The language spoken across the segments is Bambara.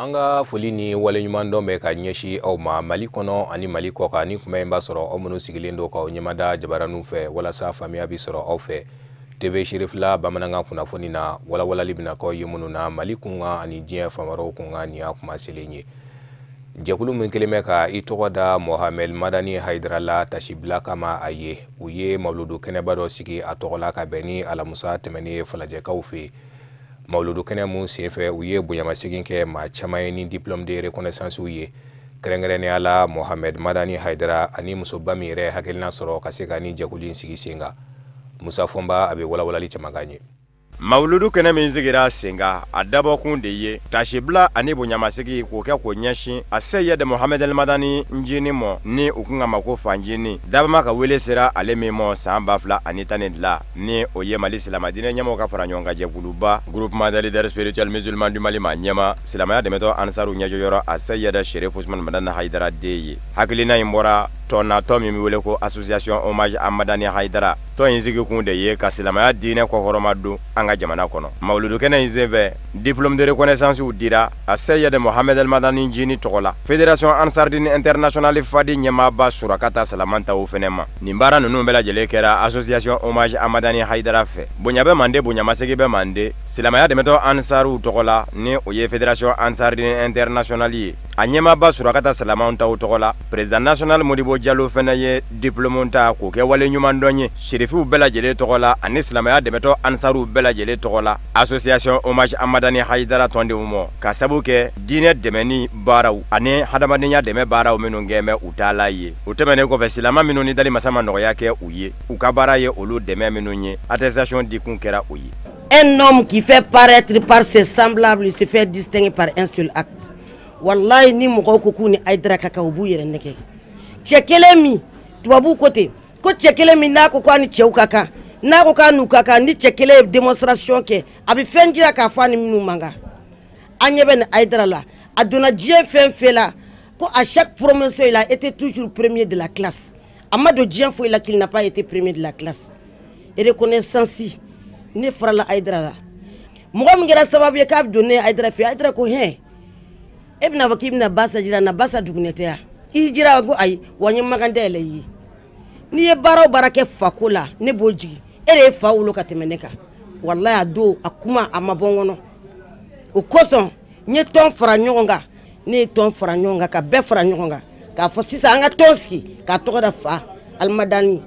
An ka foli ni waleɲumandɔn bɛ ka ɲɛsin aw ma Mali kɔnɔ ani Mali kɔkan. Ni kuma in b'a sɔrɔ aw minnu sigilen don k'aw ɲɛmada jabaraninw fɛ walasa faamuya bɛ sɔrɔ aw fɛ TV Cherifla bamanankan kunnafoni na, walawalali bɛna k'aw ye minnu na Mali kunkan ani diɲɛ fan wɛrɛw kunkan. Nin y'a kuma selen ye. Jɛkulu min kelen bɛ ka i tɔgɔ da Mohamed Madani Haidara la tasibila kama, a ye u ye mawuludu kɛnɛba dɔ sigi a tɔgɔ la ka bɛn ni alamusa tɛmɛnen ye Falajɛkaw fɛ yen. Mawuludu kɛnɛ mun senfɛ, u ye bonyamasegin kɛ maa caman ye ni diplôme de reconnaissance ye, kɛrɛnkɛrɛnnenya la Mohamed Madani Haidara ani musoba min yɛrɛ hakilina sɔrɔ ka se ka ni jɛkulu in sigi sen kan. Musa Fɔnba, a bɛ walawalali caman k'an ye. Mawuludu kɛnɛ min sigira sen kan, a dabɔkun de ye tasibila ani bonyamasegi k'o kɛ k'o ɲɛsin a Seyid Mohamed El Madani Ncinin mɔ, ni u kun ka ma ko Fanjini. Dabama ka wele sera ale min mɔ san 2012, ni o ye Mali silamɛdinɛ ɲɛmɔgɔ ka fara ɲɔgɔn kan jɛkuluba Groupement des leaders spirituels musulmans du Mali ma ɲɛma, silamɛya dɛmɛtɔ Ansaru ɲɛjɔyɔrɔ a Seyid Cherif Ousmane Madani Haidara den ye. Hakilina in bɔra tɔn na, tɔn min bɛ wele ko Association Hommage à Madani Haidara. Tɔn in sigikun de ye ka silamɛya diinɛ kɔkɔrɔma don an ka jamana kɔnɔ. Mawuludu kɛnɛ in senfɛ, diplôme de reconnaissance dira a Seyid Mohamed El Madani Ncinin tɔgɔ la Fédération Ansardine Internationale Fadi ɲɛmaaba Surakata Salamantaw fɛnɛ ma. Nin baara ninnu bɛɛ lajɛlen kɛra Association Hommage à Madani Haidara fɛ. Bonya bɛ mande, bonyamasegi bɛ mande silamɛya dɛmɛtɔ Ansaruw tɔgɔ la, ni o ye Fédération Ansardine Internationale ye, a ɲɛmaaba Surakata Salamantaw tɔgɔ la. Président national Modibo Jalo fɛnɛ ye diplôme ta k'o kɛ wale ɲuman dɔn ye Serifiw bɛɛ lajɛlen tɔgɔ la ani silamɛya dɛmɛtɔ Ansaruw bɛɛ lajɛlen tɔgɔ la Association Hommage à Madani Haidara tɔndenw mɔ, ka sabu kɛ diinɛ dɛmɛni baaraw ani hadamadenya dɛmɛ baaraw minnu kɛ bɛ u taala ye. O tɛmɛnen kɔfɛ, silama minnu ni dali masa ma nɔgɔya kɛ u ye, u ka baara ye olu dɛmɛ minnu ye, attestation dikun kɛra o ye. Un homme qui fait paraître par ses semblables se fait distinguer par un seul acte. Wallahi, ni mɔgɔw ko k'u ni Haidara ka kan, u b'u yɛrɛ nɛgɛ. Cɛ kelen min tubabuw ko ten ko cɛ kelen min n'a ko k'a ni cɛw ka kan, n'a ko k'a n'u ka kan, ni cɛ kelen ye démonstration kɛ, a bɛ fɛn jira k'a fɔ a ni minnu man kan. An ɲɛ bɛ nin Haidara la, a donna diɲɛ fɛn fɛn la ko à chaque promotion, il a été toujours premier de la classe. A ma don diɲɛ foyi la qu'il n'a pas été premier de la classe. Et reconnaissance ne farala Haidara la. Mɔgɔ min kɛra sababu ye k'a bɛ don ne Haidara fɛ, Haidara ko hɛn, e bɛna fɔ k'i bɛna Basa jira na, Basa Dugunɛ tɛ yan i jira ko ayi wa, n ye makan dayɛlɛ i ye. N'i ye baara o baara kɛ fako la, ne b'o jigin. E de ye fa wolo ka tɛmɛ ne kan. Walayi, a don a kuma a ma bɔ n kɔnɔ. O kosɔn n ye tɔn fara ɲɔgɔn kan, ne ye tɔn fara ɲɔgɔn kan ka bɛɛ fara ɲɔgɔn kan k'a fɔ sisan an ka tɔn sigi k'a tɔgɔ da fa Alimadani.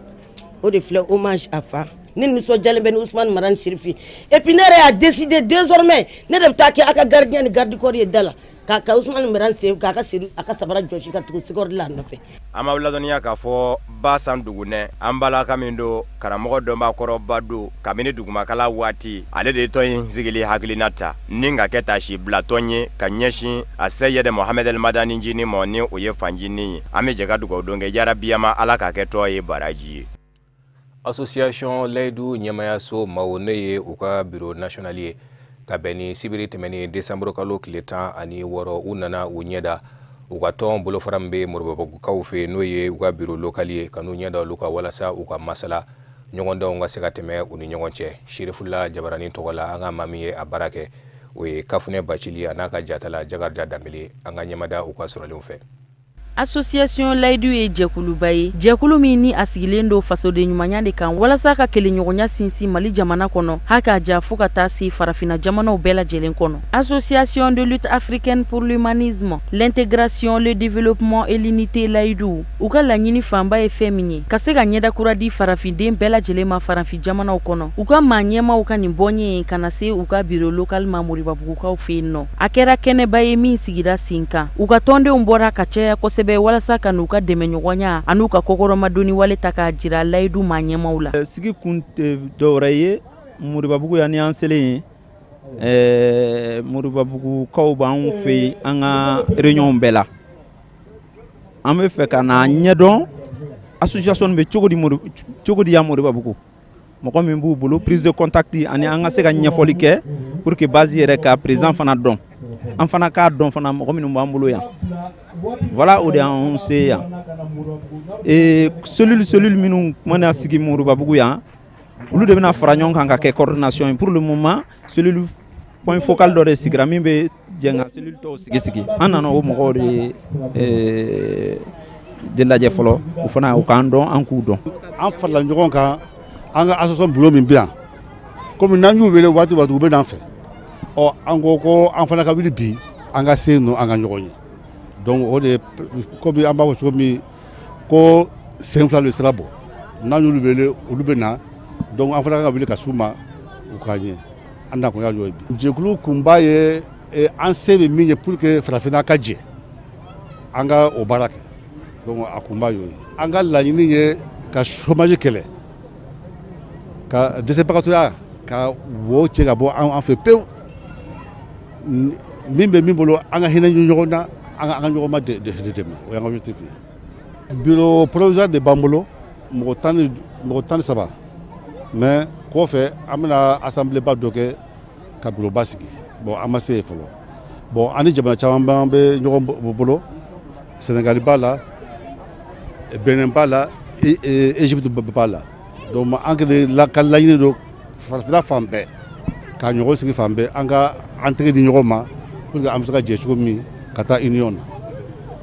O de filɛ, hommage à fa. Ne nisɔndiyalen bɛ ni Ousmane Madani Chérif. Et puis ne yɛrɛ y'a décidé, désormais ne de bɛ taa kɛ a ka gardien ni garde corps ye da la ka Ousmane Madani sen k'a ka seri a ka sabara jɔsi ka tugu sikɔrɔ la a nɔfɛ. An b'aw ladɔnniya k'a fɔ Basan Dugunɛ, an balaka min don, karamɔgɔ dɔnbakɔrɔba don kabini dugumakala waati, ale de ye tɔn in sigili hakilina ta ni ka kɛ tasi bila tɔn ye ka ɲɛsin a Seyid Mohamed El Madani Ncinin mɔ, ni o ye Fanjinin ye. An bɛ jɛ ka dugawu don kɛ jarabiyama, Ala k'a kɛ tɔn ye baraji ye. Association Layidu ɲɛmayaso maaw, ne ye u ka bureau national ye, ka bɛn ni sibiri tɛmɛnen décembre kalo tile 16, u nana u ɲɛda u ka tɔn bolofara min bɛ Moribabugukaw fɛ yen, n'o ye u ka bureau local ye, ka n'u ɲɛda olu ka walasa u ka masala ɲɔgɔndanw ka se ka tɛmɛ u ni ɲɔgɔn cɛ. Serifula Jabaranin tɔgɔ la, an ka maa min ye a baara kɛ, o ye Kafunɛ Bacili a n'a ka jatala Jakarija Danbele. An ka ɲɛmada u ka sɔrɔlenw fɛ. Association Layidu ye jɛkuluba ye, jɛkulu min ni a sigilen don fasoden ɲumanya de kan walasa ka kelenɲɔgɔnya sinsin Mali jamana kɔnɔ, ha k'a ja fo ka taa se farafinna jamanaw bɛɛ lajɛlen kɔnɔ. Association de lutte africaine pour l'humanisme, l'intégration, le développement et l'unité, Layidu, u ka laɲini fanba ye fɛn min ye, ka se ka ɲɛda kura di farafinden bɛɛ lajɛlen ma farafin jamanaw kɔnɔ. U ka maa ɲɛmaw ka nin bɔɲɛ ye ka na se u ka bureau local ma Moribabugukaw fɛ yen nɔ, a kɛra kɛnɛba ye min sigira sen kan. U ka tɔndenw bɔra ka caya kosɛbɛ walasa ka n'u ka dɛmɛɲɔgɔnya an'u ka kɔkɔrɔmadonni wale ta k'a jira Layidu maa ɲɛmaw la. Sigi kun tɛ dɔwɛrɛ ye Moribabugu yan ni an selen yen, Moribabugukaw b'anw fɛ yen an ka réunion bɛɛ la. An bɛ fɛ ka na ɲɛdɔn association bɛ cogo di, cogo di yan Moribabugu, mɔgɔ min b'u bolo prise de contact, ani an ka se ka ɲɛfɔli kɛ pour que base yɛrɛ ka président fana dɔn, an fana k'a dɔn fana mɔgɔ minnu b'an bolo yan. Voilà, o de y'anw se yan. Et cellule minnu mana sigi Moribabugu yan, olu de bɛna fara ɲɔgɔn kan ka kɛ coordination ye. Pour le moment, cellule Point focal dɔ de sigira min bɛ jɛn ka cellule tɔw sigi sigi. An nana o mɔgɔw de lajɛ fɔlɔ, u fana u k'an dɔn, an k'u dɔn. An farala ɲɔgɔn kan, an ka association bulon min bɛ yan, komi n'an y'u wele waati waati, u bɛ n'an fɛ. Ɔ, an ko ko an fana ka wuli bi, an ka se yen nɔ, an ka ɲɔgɔn ye. Donc o de ye, komi an b'a fɔ cogo min ko sen fila de sira bɔ, n'an y'olu wele, olu bɛ na. Donc an fana kan ka wuli ka s'u ma, u k'an ye. An nakun y'a jɔ ye bi. Jɛkulu kunba ye an se bɛ min ye pour que farafinna ka jɛ, an ka o baara kɛ. Donc a kunba y'o ye. An ka laɲini ye ka chômage kɛlɛ, ka dɛsɛbagatɔya ka wo cɛ ka bɔ an fɛ pewu. Min bɛ min bolo, an ka hinɛ ɲɔgɔn na, an ka ɲɔgɔn ma de dɛmɛ, o y'an ka objectif ye. Bureau provisoire de b'an bolo, mɔgɔ 13, mais kɔfɛ an bɛna assemblée ba dɔ kɛ ka bureau ba sigi. Bon, an ma se yen fɔlɔ. Bon, an ni jamana caman b'an bɛ ɲɔgɔn bolo, Sénégal b'a la, Benin b'a la, Égypte b'a la. Donc an ka laɲini don farafinna fan bɛɛ ka ɲɔgɔn sigi fan bɛɛ, an ka an tɛgɛ di ɲɔgɔn ma pour que an bɛ se ka jɛ cogo min ka taa union na.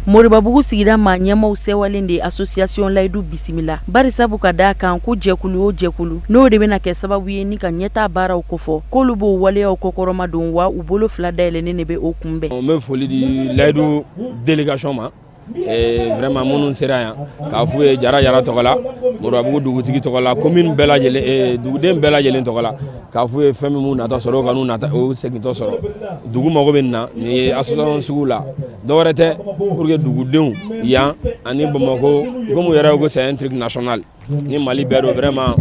Moribabugu sigida maa ɲɛmaw sɛwalen de association Layidu bisimila, barisabu ka d'a kan ko jɛkulu o jɛkulu n'o de bɛna kɛ sababu ye ni ka ɲɛtaa baaraw kofɔ, k'olu b'o waleyaw kɔkɔrɔma don, wa u bolo fila dayɛlɛnnen de bɛ o kunbɛn. N bɛ foli di Layidu délégation ma, vraiment minnu sera yan k'a f'u ye Jara Jara tɔgɔ la, Moribabugu dugutigi tɔgɔ la, commune bɛɛ lajɛlen, duguden bɛɛ lajɛlen tɔgɔ la, k'a f'u ye fɛn min m'u natɔ sɔrɔ, o ka n'u nata o segintɔ sɔrɔ. Dugu mago bɛ nin na, nin ye association sugu la, dɔwɛrɛ tɛ pour que dugudenw yan ani Bamakɔ, komi u yɛrɛ ko c'est un truc national ni Mali bɛɛ don, vraiment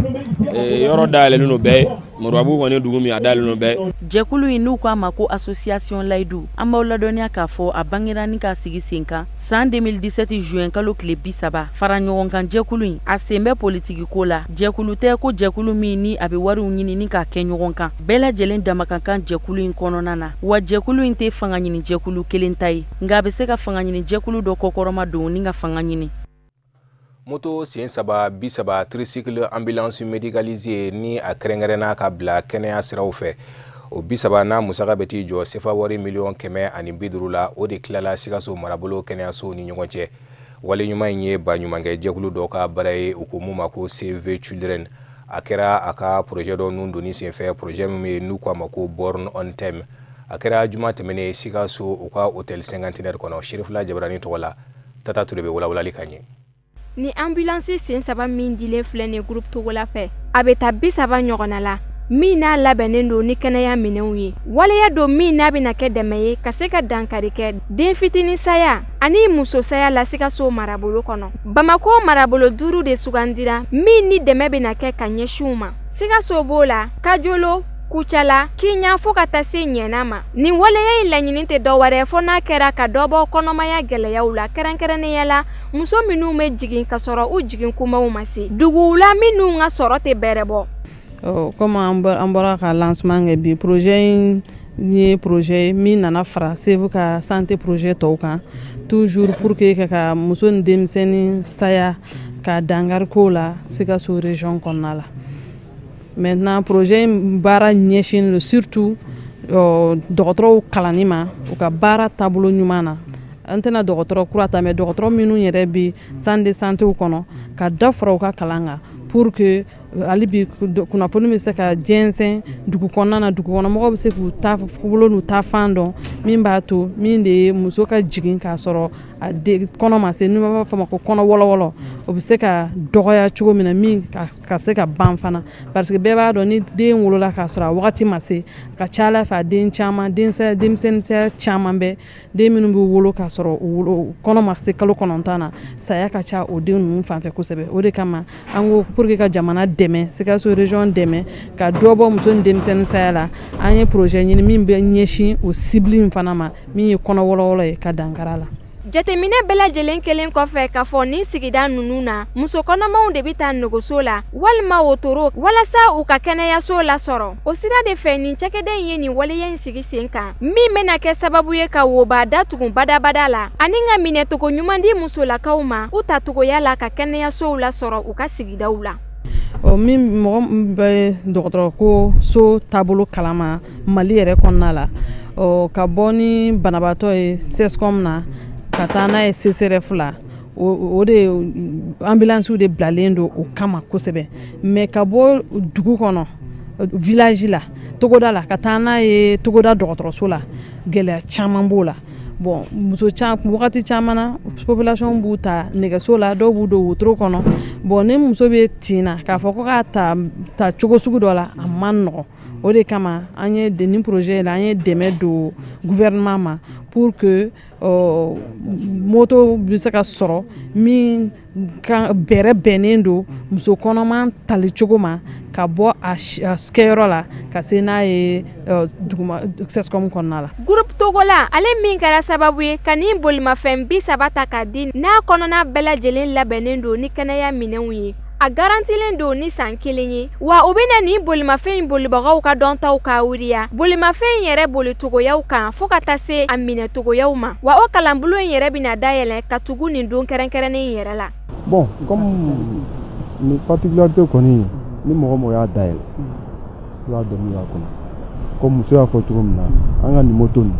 yɔrɔ dayɛlɛlen don bɛɛ ye. Moribabugu kɔni ye dugu min a dayɛlɛlen don bɛɛ. Jɛkulu in n'u k'a ma ko association Layidu, an b'aw ladɔnniya k'a fɔ a bangera ni k'a sigi sen kan san 2017 juin kalo tile 30. Fara ɲɔgɔn kan jɛkulu in, a sen bɛ politiki ko la. Jɛkulu tɛ ko jɛkulu min ni a bɛ wariw ɲini ni k'a kɛ ɲɔgɔn kan, bɛɛ lajɛlen dama ka kan jɛkulu in kɔnɔna na. Wa jɛkulu in tɛ fanga ɲini jɛkulu kelen ta ye, nka a bɛ se ka fanga ɲini jɛkulu dɔ kɔkɔrɔma don ni ka fanga ɲini. Moto sen saba 30, tricycle ambulance médicalisée, ni a kɛrɛnkɛrɛnna ka bila kɛnɛya siraw fɛ, o 30 n'a musaka bɛ t'i jɔ sefa wari 150 miliyɔn la, o de tilala Sikaso marabolo kɛnɛyasow ni ɲɔgɔn cɛ. Wale ɲuman in ye baɲumankɛ jɛkulu dɔ ka baara ye, u ko mun ma ko Save Children. A kɛra a ka projet dɔ nun donni senfɛ, projet min bɛ yen n'u ko a ma ko Born on Time. A kɛra juma tɛmɛnen Sikaso, u ka hôtel Cinquantenaire kɔnɔ. Serifila Jabarani tɔgɔ la, Tata Ture bɛ walawalali ka ɲɛ. Ni ambulance sen saba min dilen filɛ nin groupe Togola fɛ, a bɛ taa 30 ɲɔgɔnna la, min n'a labɛnnen don ni kɛnɛya minɛnw ye. Waleya don min n'a bɛna kɛ dɛmɛ ye ka se ka dankari kɛ den fitinin saya ani muso saya la Sikaso marabolo kɔnɔ. Bamako marabolo duuru de sugandira min ni dɛmɛ bɛna kɛ ka ɲɛsin u ma. Sikaso b'o la, Kajolo, Kucala, Kiɲa, fo ka taa se Ɲɛna ma. Nin waleya in laɲini tɛ dɔwɛrɛ fo n'a kɛra ka dɔ bɔ kɔnɔmaya gɛlɛyaw la, kɛrɛnkɛrɛnnenya la muso minnu bɛ jigin ka sɔrɔ u jigin kumaw ma se duguw la, minnu ka sɔrɔ tɛ bɛrɛ bɔ. Komi an bɔra ka lancement kɛ bi, projet in ye projet min nana fara Save ka santé projet tɔw kan, toujours pour que ka muso ni denmisɛnnin saya ka dankari k'o la Sikaso région kɔnɔna la. Maintenant, projet in baara ɲɛsinnen don surtout dɔgɔtɔrɔw kalanni ma u ka baara taabolo ɲuman na. An tɛna dɔgɔtɔrɔ kura ta, mais dɔgɔtɔrɔ minnu yɛrɛ bɛ centre de santé kɔnɔ, ka dɔ fara u ka kalan kan pour que hali bi kunnafoni bɛ se ka jɛnsɛn dugu kɔnɔna na, dugu kɔnɔ mɔgɔw bɛ se k'u ta bolo n'u ta fan dɔn, min b'a to min de ye muso ka jigin k'a sɔrɔ a kɔnɔ ma se, n'u b'a fɔ a ma ko kɔnɔ wɔlɔwɔlɔ, o bɛ se ka dɔgɔya cogo min na, min ka se ka ban fana. Parce que bɛɛ b'a dɔn, ni den wolola k'a sɔrɔ a wagati ma se, a ka ca Ala fɛ, a den caman, denmisɛnnin caman bɛ, den minnu bɛ wolo k'a sɔrɔ u kɔnɔ ma se kalo 9 na, saya ka ca o den ninnu fan fɛ kosɛbɛ. O de kama an ko pour que ka jamana dɛmɛ, Sikaso région dɛmɛ ka dɔ bɔ muso ni denmisɛnnin saya la, an ye projet ɲini min bɛ ɲɛsin o cible in fana ma, min ye kɔnɔ wɔlɔwɔlɔ ye, ka dankari a la. Jateminɛ bɛɛ lajɛlen kelen kɔfɛ k'a fɔ nin sigida ninnu na, muso kɔnɔmaw de bɛ taa nɛgɛso la walima wotoro walasa u ka kɛnɛyaso lasɔrɔ. O sira de fɛ, nin cakɛda in ye nin waleya in sigi sen kan, min bɛna kɛ sababu ye ka woba datugu badabada la ani ka minɛcogo ɲuman di musolakaw ma u tacogoya la ka kɛnɛyasow lasɔrɔ u ka sigidaw la. Min mɔgɔ bɛ dɔgɔtɔrɔ ko so taabolo kalama Mali yɛrɛ kɔnɔna la, ka bɔ ni banabaatɔ ye CSCOM na ka taa n'a ye CSRéf la, o de ambulance de bilalen don o kama kosɛbɛ. Mais ka bɔ dugu kɔnɔ, village la, togoda la, ka taa n'a ye togoda dɔgɔtɔrɔso la, gɛlɛya caman b'o la. Bon, muso wagati caman na, population b'u ta nɛgɛso la, dɔw b'u don wotoro kɔnɔ. Bon, ni muso bɛ tin na, k'a fɔ ko k'a ta cogo sugu dɔ la, a man nɔgɔn. O de kama an ye nin projet la, an ye dɛmɛ don gouvernement ma pour que moto bɛ se ka sɔrɔ min ka bɛrɛ bɛnnen don muso kɔnɔman tali cogo ma, ka bɔ a kɛyɔrɔ la ka se n'a ye duguma CSCOM kɔnɔna la. Groupe Togola, ale min kɛra sababu ye ka nin bolimafɛn 30 ta k'a di, n'a kɔnɔna bɛɛ lajɛlen labɛnnen don ni kɛnɛya minɛnw ye, a garantilen don ni san 1 ye. Wa u bɛna nin bolimafɛn in bolibagaw ka dɔntaw ka wuriya bolimafɛn in yɛrɛ bolitogoyaw kan fo ka taa se a minɛtogoyaw ma. Wa o kalanbulon in yɛrɛ bɛna dayɛlɛ ka tugu nin don kɛrɛnkɛrɛnnen in yɛrɛ la. Bon, comme ni particularité kɔni, ni mɔgɔ mɔgɔ y'a dayɛlɛ, i b'a dɔn min b'a kɔnɔ. Comme muso y'a fɔ cogo min na, an ka nin moto nin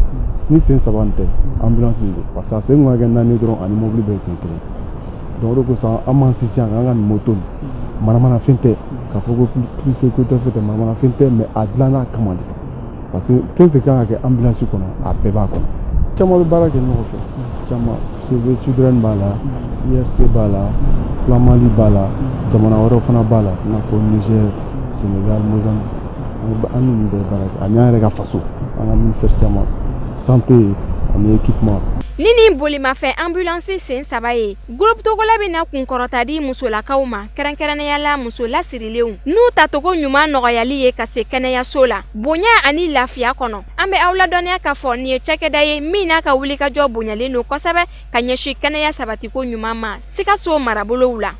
ni sen 3 nin tɛ, ambulance don, parce que a sen kun ka kɛ 4 dɔrɔn, ani mobili bɛɛ kun ye kelen. Donc o de kosɔn an m'an sinsin a kan. An ka nin moto nin, manamanafɛn tɛ k'a fɔ ko plus sécurité fɛn tɛ, manamanafɛn tɛ, mais a dilanna a kama de, parce que fɛn fɛn kan ka kɛ ambulance kɔnɔ, a bɛɛ b'a kɔnɔ. Caman bɛ baara kɛ ɲɔgɔn fɛ, caman Children b'a la, IRC b'a la, Plan Mali b'a la, jamana wɛrɛw fana b'a la, i n'a fɔ Niger, Sénégal, Mozambique. An n'olu bɛɛ baara kɛ, ani an yɛrɛ ka faso, an ka ministère caman, santé ani équipement. Ni nin bolimafɛn ambulance sen 3 ye, Groupe Togola bɛna kunkɔrɔta di musolakaw ma, kɛrɛnkɛrɛnnenya la muso lasirilenw n'u tacogo ɲuman nɔgɔyali ye ka se kɛnɛyaso la bonya ani lafiya kɔnɔ. An bɛ aw ladɔnniya k'a fɔ nin ye cakɛda ye min n'a ka wulikajɔ bonyalen don kosɛbɛ ka ɲɛsin kɛnɛya sabatiko ɲuman ma Sikaso marabolow la.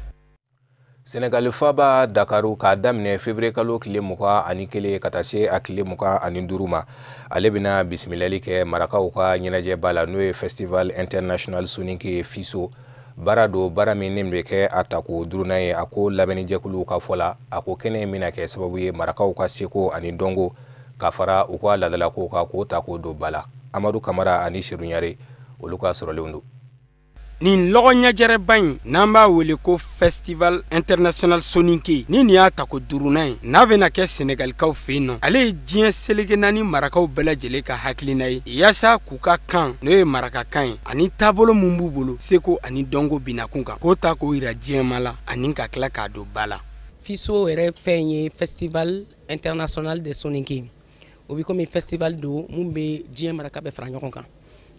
Senegali faba Dakaru, k'a daminɛ février kalo tile 21 ka taa se a tile 25 ma, ale bɛna bisimilali kɛ marakaw ka ɲɛnajɛba la, n'o ye Festival International Soninke FISO. Baara don, baara min bɛ kɛ a tako 5nan ye. A ko labɛnnijɛkuluw ka fɔ la, a ko kɛnɛ in bɛna kɛ sababu ye marakaw ka seko ani dɔnko ka fara u ka laadalakow kan, k'o ta k'o don ba la. Amadu Kamara ani Sedu Ɲare, olu ka sɔrɔlenw don. Nin lɔgɔ ɲɛjɛrɛba in, n'an b'a wele ko Festival International Soninke, ni nin y'a tako 5nan ye n'a bɛna kɛ Senegalikaw fɛ yen nɔ, ale ye diɲɛ seleke 4 marakaw bɛɛ lajɛlen ka hakilina ye yaasa k'u ka kan, n'o ye marakakan ye, ani taabolo mun b'u bolo seko ani dɔnko binakun kan, k'o ta k'o yira diɲɛma la ani ka tila k'a don ba la. FISO yɛrɛ fɛn ye Festival International de Soninke, o bɛ komi festival don mun bɛ diɲɛ maraka bɛɛ fara ɲɔgɔn kan,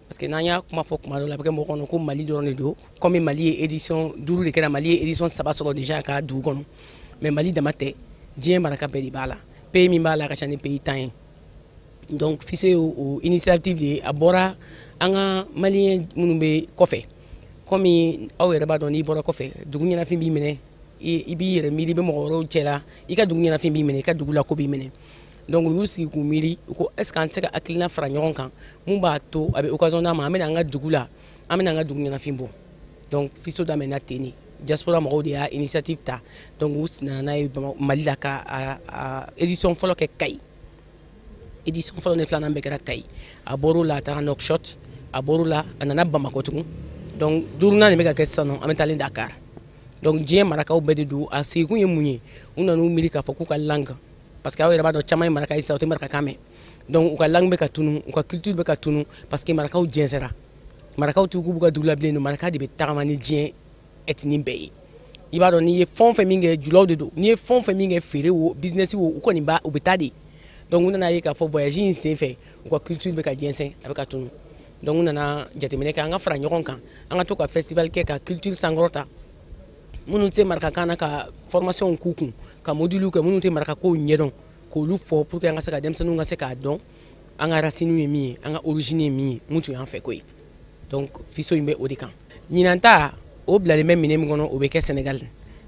parce que n'an y'a kuma fɔ kuma dɔ la, a bɛ kɛ mɔgɔ kɔnɔ ko Mali dɔrɔn de don. Komi Mali ye édition 5 de kɛra, Mali ye édition 3 sɔrɔ déjà a ka dugu kɔnɔ, mais Mali dama tɛ, diɲɛ maraka bɛɛ de b'a la. Pays min b'a la ka ca ni pays 10 ye. Donc FISO ye o initiative de ye, a bɔra an ka maliyɛn minnu bɛ kɔfɛ. Komi aw yɛrɛ b'a dɔn, n'i bɔra kɔfɛ, dugu ɲɛnafin b'i minɛ, i b'i yɛrɛ miiri, i bɛ mɔgɔ wɛrɛw cɛ la, i ka dugu ɲɛnafin b'i minɛ, i ka dugu la ko b'i minɛ. Donc u y'u sigi k'u miiri, u ko est ce que an tɛ se ka hakilina fara ɲɔgɔn kan mun b'a to a bɛ occasion d'an ma, an bɛna an ka dugu la, an bɛna an ka dugu ɲɛnafin bɔ. Donc FISO daminɛna ten de, diaspora mɔgɔw de y'a initiative ta. Donc u nana n'a ye Mali la ka a édition fɔlɔ kɛ Kayi. Édition fɔlɔ ni filanan bɛɛ kɛra Kayi. A bɔr'o la, a taara Nouakchott, a bɔr'o la, a nana Bamakɔ tugun. Donc 5nan de bɛ ka kɛ sisan nɔ, an bɛ taalen Dakar. Donc diɲɛ marakaw bɛɛ de don. A sigikun ye mun ye? U nan'u miiri k'a fɔ k'u ka langue, parce que aw yɛrɛ b'a dɔn, caman ye maraka ye sisan, u tɛ marakakan mɛn. Donc u ka langue bɛ ka tunu, u ka culture bɛ ka tunu, parce que marakaw jɛnsɛra. Marakaw t'u k'u ka dugu la bilen, maraka de bɛ tagama ni diɲɛ ethnie bɛɛ ye. I b'a dɔn, n'i ye fɛn o fɛn min kɛ, julaw de don, n'i ye fɛn o fɛn min kɛ, feere o, business o, u kɔni b'a, u bɛ taa de. Donc u nana ye k'a fɔ voyage in sen fɛ, u ka culture bɛ ka jɛnsɛn, a bɛ ka tunu. Donc u nana jateminɛ kɛ, an ka fara ɲɔgɔn kan, an ka to ka festival kɛ ka culture sankɔrɔta. Minnu tɛ marakakan na, ka formation k'u kun, ka module kɛ, minnu tɛ marakakow ɲɛdɔn, k'olu fɔ pour que an ka se ka denmisɛnninw ka se k'a dɔn an ka racine ye min ye, an ka origine ye min ye, mun tun y'an fɛ ko ye. Donc FISO in bɛ o de kan. Ɲinan ta, o bilalen bɛ minɛn min kɔnɔ, o bɛ kɛ Sénégal.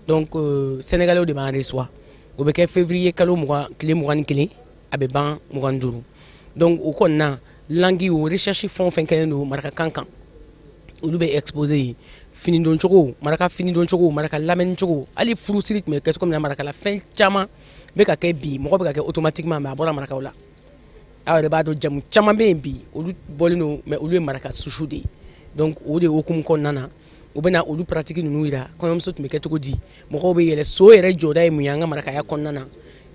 Donc Sénégalais de b'an reçoit. O bɛ kɛ février kalo 20, tile 21, a bɛ ban 25. Donc o kɔni na, langue o recherche fɛn o fɛn kɛlen don marakakan kan, olu bɛ exposé yen. finidoncogo, maraka finidoncogo, maraka lamɛnnicogo, hali furusiri tun bɛ kɛ cogo min na marakala, fɛn caman bɛ ka kɛ bi, mɔgɔ bɛ ka kɛ automatiquement, mais a bɔra marakaw la. Aw yɛrɛ b'a dɔn, jamu caman bɛ yen bi, olu bɔlen don, mais olu ye maraka susu de ye. Donc o de hukumu kɔnɔna na, u bɛna olu pratique ninnu yira. Kɔɲɔmuso tun bɛ kɛ cogo di, mɔgɔw bɛ yɛlɛ so yɛrɛ jɔda ye mun ye an ka marakaya kɔnɔna na.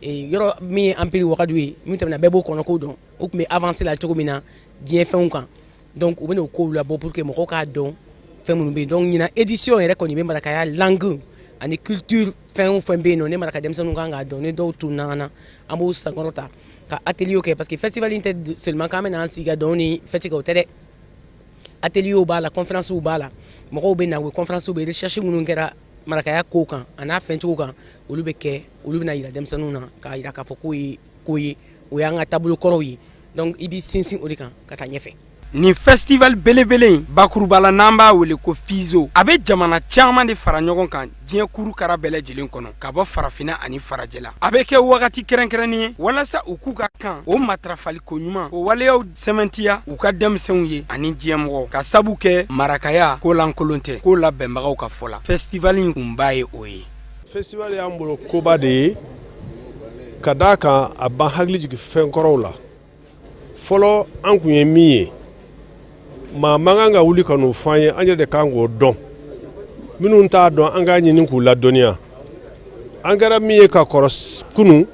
Yɔrɔ min ye empire Wagadu ye min tɛmɛna, bɛɛ b'o kɔnɔ k'o dɔn, o tun bɛ avancer la cogo min na diɲɛ fɛnw kan. Donc u bɛna o kow labɔ pour que mɔgɔw k'a dɔn fɛn minnu bɛ yen. Donc ɲinan édition yɛrɛ kɔni bɛ marakaya langue ani culture, fɛn o fɛn bɛ yen nɔ ne maraka denmisɛnninw kan k'a dɔn, ni dɔw tununa an na, an b'o sankɔrɔ ta ka atelier kɛ, parce que festival in tɛ seulement k'an bɛna an sigi ka dɔn ni fête kɛ, o tɛ dɛ. Atelier b'a la, conférence b'a la, mɔgɔw bɛ na, u bɛ conférence bɛ, recherche minnu kɛra marakaya kow kan a n'a fɛncogo kan, olu bɛ kɛ, olu bɛna yira denmisɛnninw na k'a yira k'a fɔ k'o ye ko ye, o y'an ka taabolo kɔrɔw ye. Donc i b'i sinsin o de kan ka taa ɲɛfɛ. Nin festival belebele in bakuruba la, n'an b'a wele ko FISO, a bɛ jamana caman de fara ɲɔgɔn kan diɲɛ kuru kara bɛɛ lajɛlen kɔnɔ, ka bɔ farafinna ani farajɛla. A bɛ kɛ wagati kɛrɛnkɛrɛnnen ye walasa u k'u ka kan o matarafaliko ɲuman, o waleyaw sɛmɛntiya u ka denmisɛnw ye ani diɲɛmɔgɔ, ka sabu kɛ marakaya ko lankolon tɛ ko labɛnbagaw ka fɔ la. Festival in kunba ye o ye. Festival y'an bolo koba de ye, ka d'a kan a b'an hakili jigin fɛn kɔrɔw la. Fɔlɔ an kun ye min ye, maa man kan ka wuli ka n'o fɔ an ye, an yɛrɛ de kan k'o dɔn. Minnu t'a dɔn, an k'a ɲini k'u ladɔnniya. An kɛra min ye ka kɔrɔ kunun,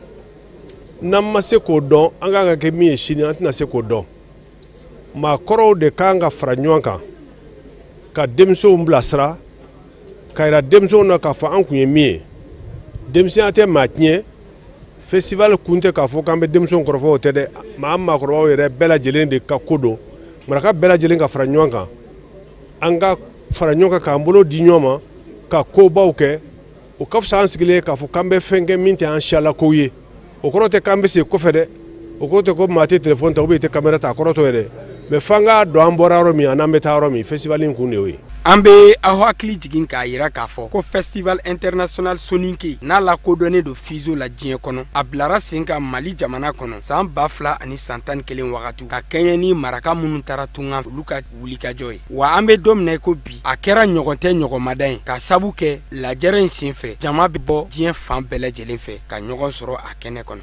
n'an ma se k'o dɔn, an kan ka kɛ min ye sini, an tɛna se k'o dɔn. Maakɔrɔw de kan ka fara ɲɔgɔn kan ka denmisɛnw bilasira, ka yira denmisɛnw na k'a fɔ an kun ye min ye. Denmisɛnya tɛ maa tiɲɛ. Festival kun tɛ k'a fɔ k'an bɛ denmisɛnw kɔrɔfɔ, o tɛ dɛ. Maa maakɔrɔbaw yɛrɛ bɛɛ lajɛlen de ka ko don. Maraka bɛɛ lajɛlen ka fara ɲɔgɔn kan, an ka fara ɲɔgɔn kan k'an bolo di ɲɔgɔn ma ka kobaw kɛ. O ka fisa an sigilen k'a fɔ k'an bɛ fɛn kɛ min tɛ an siyalakow ye. O kɔrɔ tɛ k'an bɛ segin kɔfɛ dɛ, o kɔrɔ tɛ ko maa tɛ telefɔni ta ou bien i tɛ kamera ta, a kɔrɔ t'o ye dɛ. Mais f'an k'a dɔn an bɔra yɔrɔ min an'an bɛ taa yɔrɔ min. Festival in kun de y'o ye. An bɛ aw hakili jigin k'a yira k'a fɔ ko Festival International Soninke, n'a lakodɔnnen don FISO la diɲɛ kɔnɔ, a bilara sen kan Mali jamana kɔnɔ san 2011 wagati, ka kɛɲɛ ni maraka minnu taara tunga olu ka wulikajɔ ye. Wa an bɛ don min na i ko bi, a kɛra ɲɔgɔn tɛ ɲɔgɔnmada ye, ka sabu kɛ lajɛrɛ in senfɛ, jama bɛ bɔ diɲɛ fan bɛɛ lajɛlen fɛ ka ɲɔgɔn sɔrɔ a kɛnɛ kɔnɔ.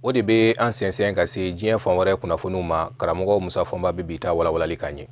O de bɛ an sɛnsɛn ka se diɲɛ fan wɛrɛ kunnafoniw ma. Karamɔgɔ Musa Fɔnba bɛ bi ta walawalali k'an ye.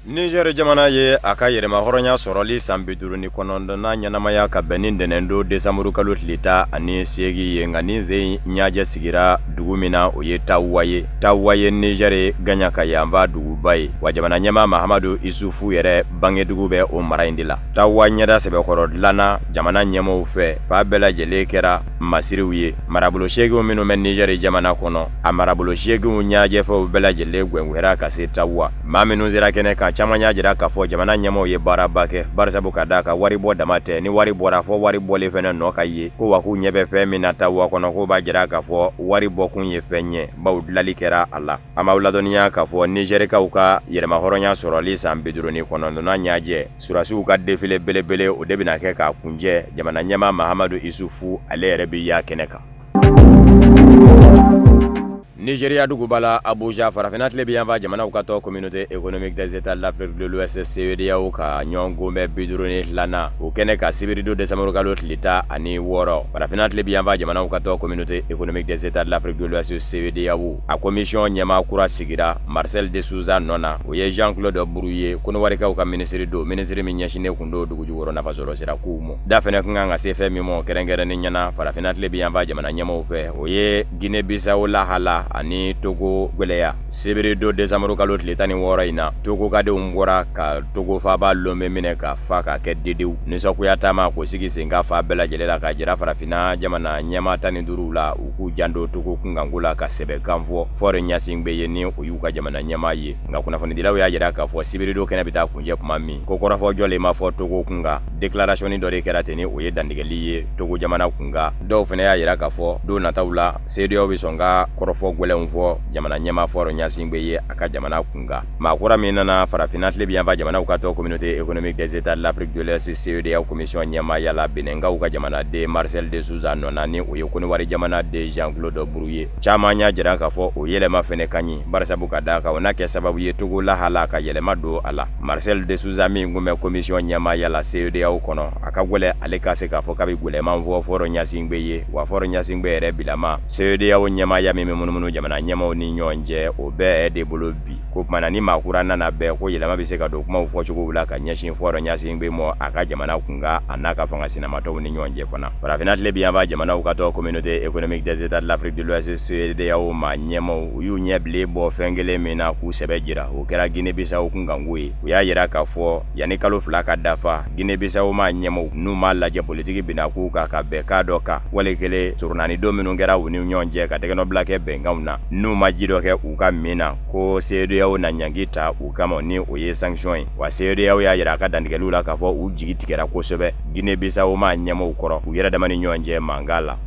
Niger jamana ye a ka yɛrɛmahɔrɔnya sɔrɔli san 59nan ɲɛnamaya ka bɛn ni ntɛnɛn don desanburu kalo tile 18 ye. Nka nin sen ɲajɛ sigira dugu min na, o ye Tawa ye. Tawa ye Niger gaɲaka yanfa duguba ye, wa jamana ɲɛmaa Mahamadu Isufu yɛrɛ bangedugu bɛ o mara in de la. Tawa ɲɛda sɛbɛkɔrɔ dilanna jamana ɲɛmɔgɔw fɛ, fa bɛɛ lajɛlen kɛra masiriw ye. Marabolo 8 minnu bɛ Niger jamana kɔnɔ, a marabolo 8 ɲajɛfɛnw bɛɛ lajɛlen gwɛngwɛra ka se Tawa. Maa minnu sera kɛnɛ kan, caman y'a jira k'a fɔ jamana ɲɛmɔgɔw ye baaraba kɛ, barisabu ka d'a kan wari bɔ dama tɛ, ni wari bɔra fɔ wari bɔlen fɛnɛ nɔ ka ye ko wa k'u ɲɛ bɛ fɛn min na Tawa kɔnɔ, k'o b'a jira k'a fɔ wari bɔkun ye fɛn ye, bawo dilali kɛra a la. An b'aw ladɔnniya k'a fɔ Nizɛrikaw ka yɛrɛmahɔrɔnya sɔrɔli san 59nan ɲajɛ, surasiw ka défilé belebele o de bɛna kɛ k'a kuncɛ. Jamana ɲɛmaa Mahamadu Isufu ale yɛrɛ bɛ y'a kɛnɛ kan. Nigeria duguba la Abuja, farafinna tile bɛ yanfan jamanaw ka tɔn Communauté économique des États de l'Afrique de l'Ouest CEDEAO ka ɲɔgɔn 52nan o kɛnɛ ka sibiridon desanburu kalo tile 16. Farafinna tile bɛ yanfan jamanaw ka tɔn Communauté économique des États de l'Afrique de l'Ouest CEDEAO a commission ɲɛmaa kura sigira Marcel de Souza nɔ na, o ye Jean-Claude Brouillet, Kɔnɔwarikaw ka minisiri don, minisiri min ɲɛsinnen kun don dugujukɔrɔ nafasɔrɔ sira kow ma. Da fɛnɛ kun kan ka se fɛn min ma kɛrɛnkɛrɛnnen ɲɛna farafinna tile bɛ yanfan jamana ɲɛmaaw fɛ, o ye Guinée Bissau lahala ani Togo gwɛlɛya. Sibiri don desanburu kalo tile 16 in na, Togo kadenw bɔra ka Togo faaba Lome minɛ ka fa ka kɛ dedew nisɔngoya taama k'o sigi sen kan fa bɛɛ lajɛlen la, k'a jira farafinna jamana ɲɛmaa 15 la u k'u janto Togo kunkanko la, ka sɛbɛkan fɔ Faure Gnassingbé ye ni o y'u ka jamana ɲɛmaa ye. Nka kunnafonidilaw y'a jira k'a fɔ sibiridon kɛnɛ bɛ taa kuncɛ tuma min, ko kɔrɔfɔ jɔlen ma fɔ Togo kunkan, déclaration dɔ de kɛra ten ni o ye dantigɛli ye Togo jamana kunkan. Dɔw fana y'a jira k'a fɔ don nataw la CEDEAO bɛ sɔn ka kɔrɔfɔ gɛlɛnw fɔ jamana ɲɛmaa Faure Gnassingbé ye a ka jamana kunkan. Maa kura min nana farafinna tilebinyanfan jamanaw ka tɔn Communauté économique des États de l'Afrique de l'Ouest CEDEAO commission ɲɛmaaya la, Benɛnkaw ka jamanaden Marcel de Souza nɔ na, ni o ye Kɔnɔwari jamanaden Jean-Claude Brou ye. Caman y'a jira k'a fɔ o yɛlɛma fɛnɛ ka ɲi, barisabu ka d'a kan o n'a kɛ sababu ye Togo lahala ka yɛlɛma don a la. Marcel de Souza min kun bɛ commission ɲɛmaaya la CEDEAO kɔnɔ, a ka gwɛlɛ ale ka se k'a fɔ k'a bɛ gwɛlɛman fɔ Faure Gnassingbé ye. Wa Faure Gnassingbé yɛrɛ bilama CEDEAO ɲɛmaaya min bɛ munumunu jamana ɲɛmaaw ni ɲɔgɔn cɛ, o bɛɛ de bolo bi. Ko tuma na ni maa kura nana bɛɛ ko yɛlɛma bɛ se ka don kumaw fɔcogow la ka ɲɛsin Faure Gnassingbé ma a ka jamana kunkan, a n'a ka fanga sinamatɔw ni ɲɔgɔn cɛ fana. Farafinna tilebinyanfan jamanaw ka tɔn Communauté économique des États de l'Afrique de l'Ouest CEDEAO maa ɲɛmaaw, u y'u ɲɛ bilen bɔ fɛn kelen min na k'u sɛbɛ jira, o kɛra Guinée-Bissau kunkanko ye. U y'a jira k'a fɔ yanni kalo 2 ka dafa, Guinée-Bissau maa ɲɛmaaw n'u m'a lajɛ politiki binakun kan ka bɛn kan dɔ kan, wali kelen surunani don minnu kɛra u ni ɲɔgɔn cɛ ka tɛgɛnɔbila kɛ bɛnkanw na, n'u ma ji dɔ kɛ u ka min na, ko CEDEAO na ɲangi ta u kama, ni o ye sanction ye. Wa CEDEAO y'a jira a ka dantigɛliw la k'a fɔ u jigi tigɛra kosɛbɛ Guinée-Bissau maa ɲɛmaaw kɔrɔ u yɛrɛ dama ni ɲɔgɔn cɛ mankan la.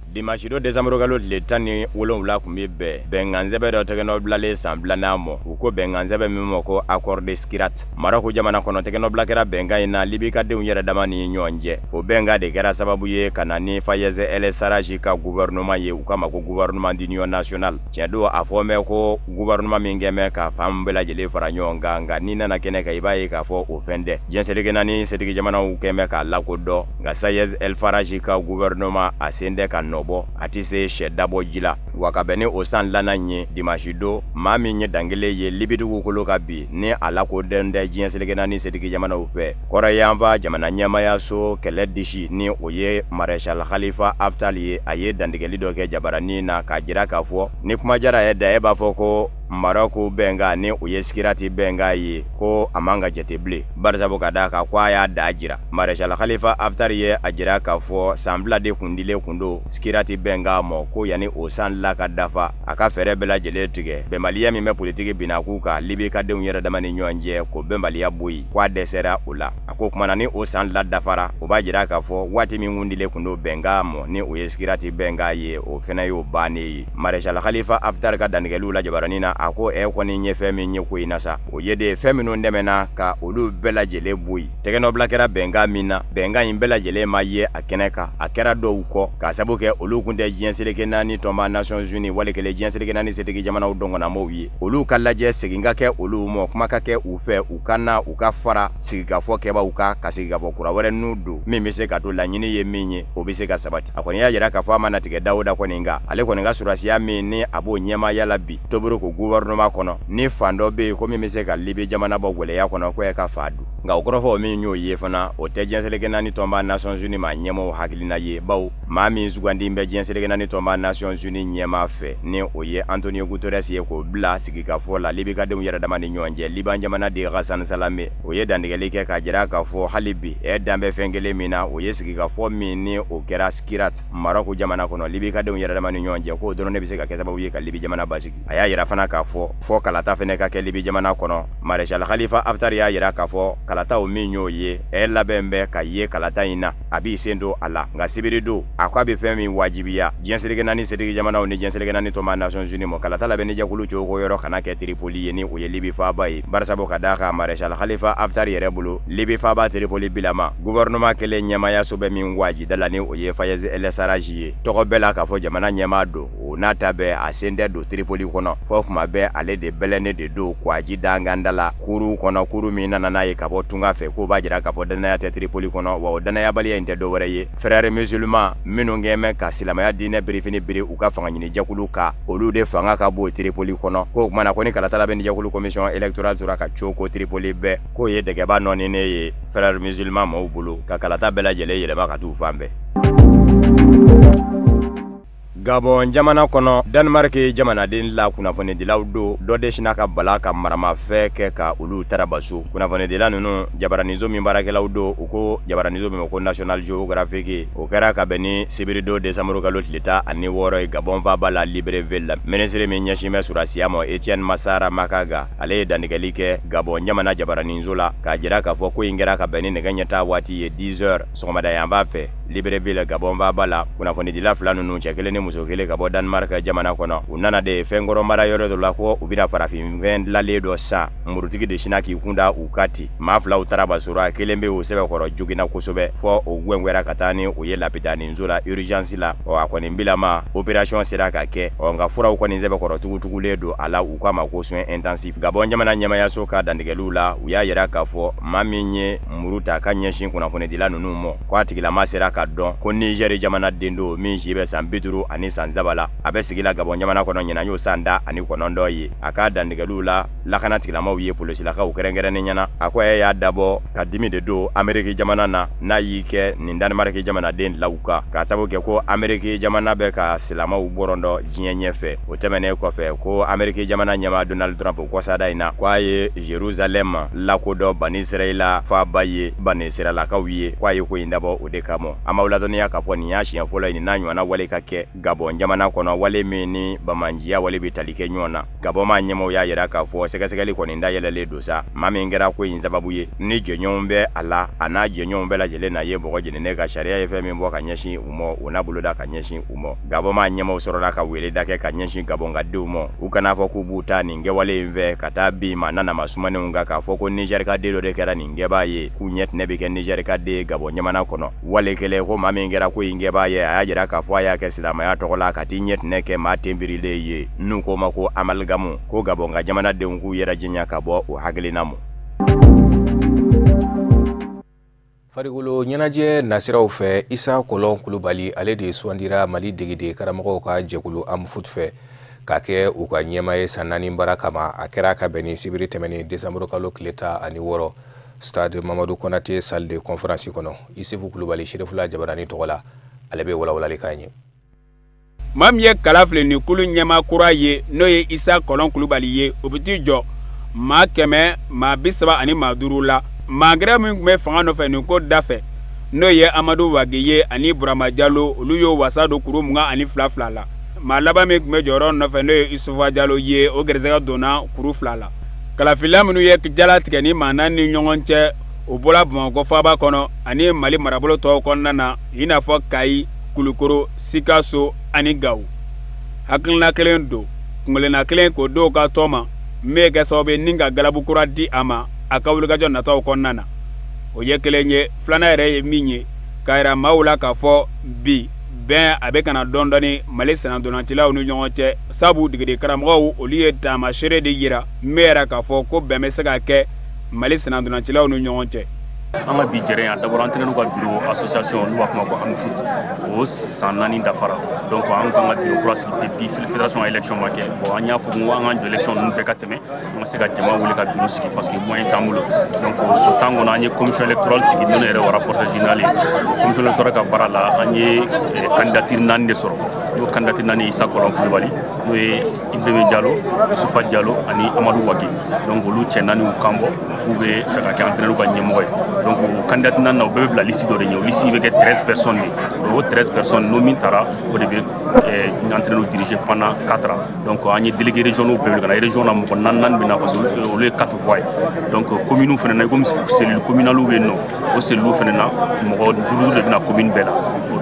Dimanche don décembre kalo tile 17 tun bɛ bɛn bɛnkansɛbɛn dɔ tɛgɛnɔ bilalen san 2nan ma. U ko bɛnkansɛbɛn min ma ko accord de Skhirat, Maroc jamana kɔnɔ. Tɛgɛnɔbila kɛra bɛnkan in na Libi ka denw yɛrɛ dama ni ɲɔgɔn cɛ. O bɛnkan de kɛra sababu ye ka na ni Fayez El Sarraj ka gouvernement ye, u k'a ma ko gouvernement d'union nationale. Tiɲɛ don, a fɔ mɛn ko gouvernement min kɛ mɛn ka fan bɛɛ lajɛlen fara ɲɔgɔn kan, nka n'i nana kɛnɛ kan, i b'a ye k'a fɔ o fɛn tɛ. Diɲɛ seleke naani setigi jamanaw kɛ mɛn k'a lakodɔn, nka Fayez El Sarraj ka gouvernement a sen tɛ ka nɔ bɔ, a tɛ se sɛ dabɔ ji la. Wa ka bɛn ni o san 2nan ye, dimanche don, maa min ye dankelen ye Libi dugukolo kan bi, ni a lakodɔn tɛ diɲɛ seleke naani setigi jamanaw fɛ, kɔrɔyanfan jamana ɲɛmaayaso kɛlɛ disi, ni o ye Maréchal Khalifa Haftar ye, a ye dantigɛli dɔ kɛ jabaranin na k'a jira k'a fɔ ni kuma jara ye da e b'a fɔ ko Maroc bɛnkan, ni o ye Skhirat bɛnkan ye, ko a man ka jate bilen, barisabu ka d'a kan ko a y'a da jira. Maréchal Khalifa Haftar ye a jira k'a fɔ san 2 de kun dilen kun don Skhirat bɛnkan ma, ko yanni o san 2 ka dafa, a ka fɛɛrɛ bɛɛ lajɛlen tigɛ bɛnbaliya min bɛ politiki binakun kan Libi ka denw yɛrɛ dama ni ɲɔgɔn cɛ, ko bɛnbaliya bɔ yen, k'a dɛsɛra o la. A ko kumana ni o san 2 dafara, o b'a jira k'a fɔ waati min kun dilen kun don bɛnkan ma, ni o ye Skhirat bɛnkan ye, o fana y'o bannen ye. Maréchal Khalifa Haftar ka dantigɛliw la jabaranin na, a ko kɔni ye fɛn min ye ko in na sa, o ye de fɛn minnu dɛmɛna ka olu bɛɛ lajɛlen bɔ yen. Tɛgɛnɔbila kɛra bɛnkan min na, bɛnkan in bɛɛ lajɛlen ma ye a kɛnɛ kan, a kɛra dɔw kɔ k'a sababu kɛ olu kun tɛ diɲɛ seleke naani tɔnba Nations Unies wali kelen diɲɛ seleke naani setigi jamanaw dɔnkɔnɔmɔgɔw ye. Olu ka lajɛ segin ka kɛ olu ma, kuma ka kɛ u fɛ, u ka na u ka fara sigikafɔ kɛbaaw kan ka sigikafɔ kura wɛrɛ n'u don min bɛ se ka to laɲini ye min ye, o bɛ se ka sabati. A kɔni y'a jira k'a fɔ a mana tigɛ da o da kɔni kan, ale kɔni ka sɔrɔdasiya min ni a b'o ɲɛmaaya la bi Tobruk gouvernement kɔnɔ, ni fan dɔ bɛ yen ko min bɛ se ka Libi jamana bɔ gɛlɛya kɔnɔ, ko ka fa dun. Nka o kɔrɔfɔ min y'o ye fana, o tɛ diɲɛ seleke naani tɔnba Nations Unies maa ɲɛmaaw hakilina ye, bawo maa min sugandi bɛ diɲɛ seleke naani tɔnba Nations Unies ɲɛmaa fɛ, ni o ye Antonio Guterres ye, k'o bila sigikafɔ la Libi ka denw yɛrɛ dama ni ɲɔgɔn cɛ, Liban jamana de Ghassan Salame, o ye dantigɛli kɛ k'a jira k'a fɔ hali bi dan bɛ fɛn kelen min na, o ye sigikafɔ min ni o kɛra Skhirat Maroc jamana kɔnɔ Libi ka denw yɛrɛ dama ni ɲɔgɔn cɛ, k'o dɔrɔn de bɛ se ka kɛ sababu ye ka Libi jamana basigi. A y'a jira fana k'a fɔ fɔ kalata fɛnɛ ka kɛ Libi jamana kɔnɔ. Maréchal Khalifa Haftar y'a jira k'a fɔ kalataw min y'o ye, labɛn bɛ ka ye kalata in na, a b'i sen don a la, nka sibiri don a ko a bɛ fɛn min wajibiya diɲɛ seleke naani setigi jamanaw ni diɲɛ seleke naani tɔnba Nations Unies ma, kalata labɛnni jɛkulu cogo yɔrɔ kana kɛ Tripoli ye, ni o ye Libi faaba ye, barisabu ka d'a kan Maréchal Khalifa Haftar yɛrɛ bolo, Libi faaba Tripoli bilama gouvernement kelen ɲɛmaayaso bɛ min wajida la, ni o ye Fayez El Sarraj ye, tɔgɔ bɛɛ la k'a fɔ jamana ɲɛmaa don, o n'a ta bɛɛ a sen tɛ don Tripoli kɔnɔ, fɔ kuma bɛɛ ale de bɛlɛnnen de don kwaji danganda la kuru kɔnɔ, kuru min nana n'a ye ka bɔ tunga fɛ, k'o b'a jira k'a fɔ danaya tɛ Tripoli kɔnɔ. Wa o danayabaliya in tɛ dɔwɛrɛ ye, frères musulmans minnu kɛn bɛ ka silamɛya diinɛ birifini biri u ka fanga ɲini jɛkulu kan, olu de fanga ka bon Tripoli kɔnɔ. K'o kumana ko ni kalata labɛnni jɛkulu commission électorale tora ka co ko Tripoli bɛɛ, k'o ye dɛgɛba nɔɔninen ye frères musulmans maaw bolo ka kalata bɛɛ lajɛlen yɛlɛma ka t'u fan fɛ. Gabon jamana kɔnɔ, Danemark jamanaden la kunnafonidilaw do dɔ de sina ka bala ka maramafɛn kɛ ka olu tarabaso. Kunnafonidila ninnu, jabaraniso min baarakɛlaw do, u ko jabaraniso min ma ko National Geographic, o kɛra ka bɛn ni sibiridon desanburu kalo tile 16 ye Gabon faaba la Libreville la. Minisiri min ɲɛsin bɛ surasiya ma, Etienne Masara Makaga, ale ye dantigɛli kɛ Gabon jamana jabaraniso la k'a jira k'a fɔ ko in kɛra ka bɛn ni nɛgɛ ɲɛ tan waati ye 10 heures sɔgɔmada yanfan fɛ Libreville, Gabon faaba la. Kunnafonidila fila ninnu, cɛ kelen ni muso kelen, ka bɔ Danemark jamana kɔnɔ, u nana de fɛnkɔrɔ mara yɔrɔ dɔ la ko u bɛna farafinfɛn dilanlen dɔ san. Murutigi de sina k'i kun da u kan ten. Maa filaw tarabasora, kelen bɛ o sɛbɛkɔrɔ joginna kosɛbɛ fɔ o gwɛngwɛra ka taa ni o ye lapitaninso la urgence la. Ɔ, a kɔni bilama opération sera ka kɛ, ɔ, nka furaw kɔni sɛbɛkɔrɔ tugutugulen don a la, u k'a ma ko soins intensifs. Gabon jamana ɲɛmayaso ka dantigɛliw la, u y'a yira k'a fɔ maa min ye muru ta ka ɲɛsin kunnafonidila ninnu ma, ko a tigilama sera ka dɔn ko Niger jamana den don min si bɛ san 53 la, a bɛ sigi la Gabon jamana kɔnɔ ɲinan y'o san 19 ye. A ka dantigɛliw la, lakana tigilamaw ye polisilakaw kɛrɛnkɛrɛnnen ɲɛna, a ko a y'a dabɔ ka dimi de don Ameriki jamana na n'a y'i kɛ nin Danemark jamanaden law kan, k'a sababu kɛ ko Ameriki jamana bɛ ka silamɛw bɔrɔndɔ diɲɛ ɲɛfɛ. O tɛmɛnen kɔfɛ, ko Ameriki jamana ɲɛmaa Donald Trump kɔsada in na, ko a ye Jerusalem lakodɔn Bani Israɛla faaba ye Bani Israɛlakaw ye, ko a ye ko in dabɔ o de kama. An b'aw ladɔnniya k'a fɔ nin y'a siɲɛ fɔlɔ ye nin n'a ɲɔgɔnna wale ka kɛ Gabon jamana kɔnɔ, wale min ni bamanjiya wale bɛ tali kɛ ɲɔgɔn na. Gabon maa ɲɛmaaw y'a yira k'a fɔ sɛgɛsɛgɛli kɔni dayɛlɛlen don sa, maa min kɛra ko in sababu ye ni jɛɲɔgɔnw bɛ a la, a n'a jɛɲɔgɔnw bɛɛ lajɛlen na ye bɔgɔ jeninen ka sariya ye fɛn min bɔ ka ɲɛsin u ma, o n'a boloda ka ɲɛsin u ma. Gabon maa ɲɛmaaw sɔrɔla ka weleda kɛ ka ɲɛsin Gabon ka denw ma, u kana fɔ k'u b'u ta nin kɛwale in fɛ ka taa bin maa nanama sumanenw kan k'a fɔ ko Niger ka den dɔ de kɛra nin kɛbaa ye, k'u ɲɛ tɛnɛ bɛ kɛ Niger ka den ye Gabon jamana kɔnɔ. Wale kelen ko maa min kɛra ko in kɛbaa ye, a y'a jira k'a fɔ a y'a kɛ silamɛya tɔgɔ la ka t'i ɲɛ tɛnɛ kɛ maa tenbirilen ye, n'u k'o ma ko amalgamu, ko Gabon ka jamanadenw k'u yɛrɛ jɛɲa ka bɔ o hakilina ma. Farikolo ɲɛnajɛ nasiraw fɛ, Isa Kɔlɔn Kulubali, ale de sugandira Mali degeden karamɔgɔw ka jɛkulu AMFUT fɛ ka kɛ u ka ɲɛmaa ye san 4 baara kama. A kɛra ka bɛn ni sibiri tɛmɛnen desanburu kalo tile 16 stade Mamadu Konate salle de conférence kɔnɔ. Isufu Kulubali, Serifula Jabarani tɔgɔ la, ale bɛ walawalali k'an ye. Maa min ye kala fili ni kulu ɲɛmaa kura ye, n'o ye Isa Kɔlɔn Kulubali ye, o bɛ t'i jɔ maa 100 maa 35 la. Maa gɛrɛ min tun bɛ fanga nɔfɛ nin ko da fɛ, n'o ye Amadu Wage ye ani Burama Jalo, olu y'o wasa don kuru 22 la. Maa laban min tun bɛ jɔyɔrɔ nɔfɛ, n'o ye Isufa Jalo ye, o gɛrɛsɛgɛ donna kuru 2 la. Kalafila minnu ye jala tigɛ ni maa naani ni ɲɔgɔn cɛ, o bɔra Bamakɔ faaba kɔnɔ ani Mali marabolo tɔw kɔnɔna na, i n'a fɔ Kayi, Kulukoro, Sikaso ani Gawo. Hakilina kelen don, kunkelenna kelen k'o dɔw ka tɔn ma, min bɛ kɛ sababu ye ni ka galabu kura di a ma a ka wulikajɔ nataw kɔnɔna na. O ye kelen ye. Filanan yɛrɛ ye min ye, k'a yira maaw la k'a fɔ bi bɛn a bɛ ka na dɔɔni dɔɔni Mali sennantolancilaw ni ɲɔgɔn cɛ, sabu degeden karamɔgɔw olu ye taamasere de yira min bɛ yira k'a fɔ ko bɛn bɛ se ka kɛ Mali sennantolancilaw ni ɲɔgɔn cɛ. An ka bi jɛrɛ a dabɔra entraîneur ka bureau association, n'u b'a fɔ ma ko AMFUT, o san 4 dafara. Donc an kan ka bureau kura sigi depuis fédération élection ma kɛ. Bon, an y'a fɔ ko an k'an jɔ élection ninnu bɛɛ ka tɛmɛ, an ka se ka jama wele ka bureau sigi parce que moyen t'an bolo. Donc o temps kɔnɔ, an ye commission électorale sigi, n'o yɛrɛ o rapporteur général ye. Commission électorale ka baara la, an ye candidature 4 de sɔrɔ. N'o candidature 4, Isa Kɔlɔn Kulubali, n'o ye Ibrahima Jalo, Yusufa Jalo ani Amadu Wage. Donc olu cɛ 4 y'u kan bɔ k'u bɛ fɛ ka kɛ entraîneur ka ɲɛmɔgɔ ye. Donc o candidat 4 na, o bɛɛ bɛ bila liste dɔ de ɲɛ. O liste bɛ kɛ 13 personnes de. O 13 personnes, n'o min taara, o de bɛ entraîneur diriger pendant 4 ans. Donc an ye délégué régionaux bɛɛ wele ka na. Région na, mɔgɔ 4 4 bɛ na parce que olu ye 4 voix ye. Donc commune fana na, komi cellule communale bɛ yen nɔ, o cellule fana na, mɔgɔ 5 de bɛ na commune bɛɛ la.